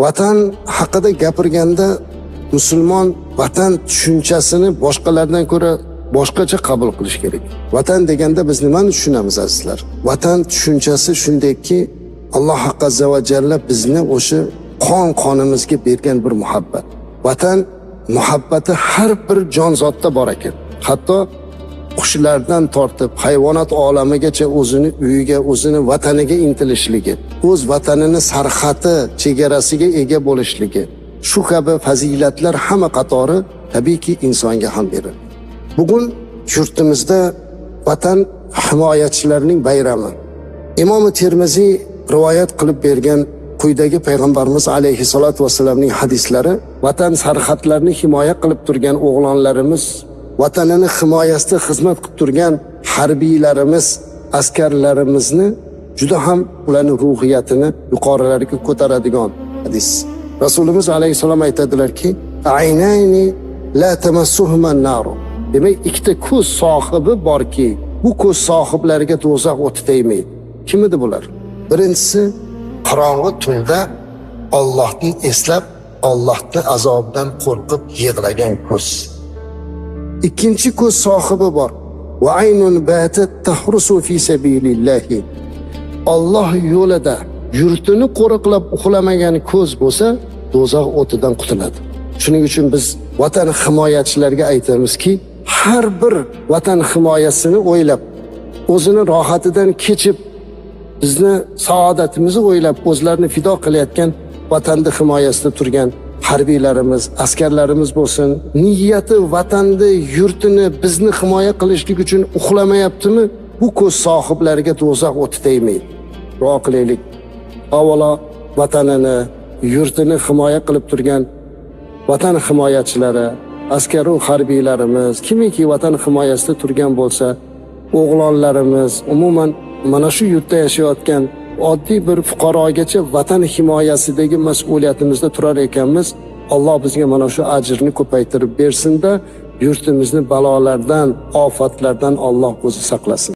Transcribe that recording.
Vatan haqida gapirganda musulmon vatan tushunchasini boshqalardan ko'ra boshqacha qabul qilish kerak. Vatan deganda biz nimani tushunamiz, azizlar? Vatan tushunchasi shundayki, Alloh azza va jalla bizni o'sha qon qonimizga bergan bir muhabbat. Vatan muhabbati har bir jonzotda bor ekan. Hatto qushlardan tortib hayvonot olamigacha o'zini uyiga, o'zini vataniga intilishligi, o'z vatanini sarhadi, chegarasiga ega bo'lishligi, shu kabi fazilatlar hamma qatori tabiiyki insonga ham beriladi. Bugun yurtimizda vatan himoyachilarining bayrami. Imom Termiziy rivoyat qilib bergan quyidagi payg'ambarimiz alayhissalotu vassalamning hadislari vatan sarhadlarini himoya qilib turgan o'g'lonlarimiz, vatanini himoyasida xizmat qilib turgan harbiylarimiz, askarlarimizni juda ham ularni ruhiyatini yuqorilarga ko'taradigan hadis. Rasulimiz alayhissalom aytadilarki: "Aynayni la tamassuhuma naru." Demak, ikkita ko'z sohibi borki, bu ko'z sohiblariga do'zax o'ti tegmaydi. Kim edi bular? Birinchisi, qorong'i tunda Allohni eslab, Allohni azobidan qo'rqib yig'lagan ko'z. Ikkinchi ko'z sohibi bor. Va aynun batat tahrusu fi sabilillahi. Alloh yo'lida yurtini qo'riqlab uxlamagan ko'z bo'lsa, do'zax o'tidan qutuladi. Shuning uchun biz vatan himoyachilariga aytamizki, har bir vatan himoyasini o'ylab, o'zini rohatidan kechib, bizni saodatimizni o'ylab o'zlarini fido qilayotgan vatanni himoyasida turgan harbiylarimiz, askarlarimiz bo'lsin, niyati vatanni, yurtini, bizni himoya qilishlik uchun uxlamayaptimi? Bu ko'z sohiblariga do'zax o'ti tegmaydi. Duo qilaylik. Avvalo vatanini, yurtini himoya qilib turgan vatan himoyachilari, askaru harbiylarimiz, kimiki vatan himoyasida turgan bo'lsa, o'g'lonlarimiz, umuman mana shu yurtda yashayotgan oddiy bir fuqarogacha vatan himoyasidagi mas'uliyatimizda turar ekanmiz, Alloh bizga mana shu ajrni ko'paytirib bersinda, yurtimizni balolardan, ofatlardan Alloh o'zi saqlasin.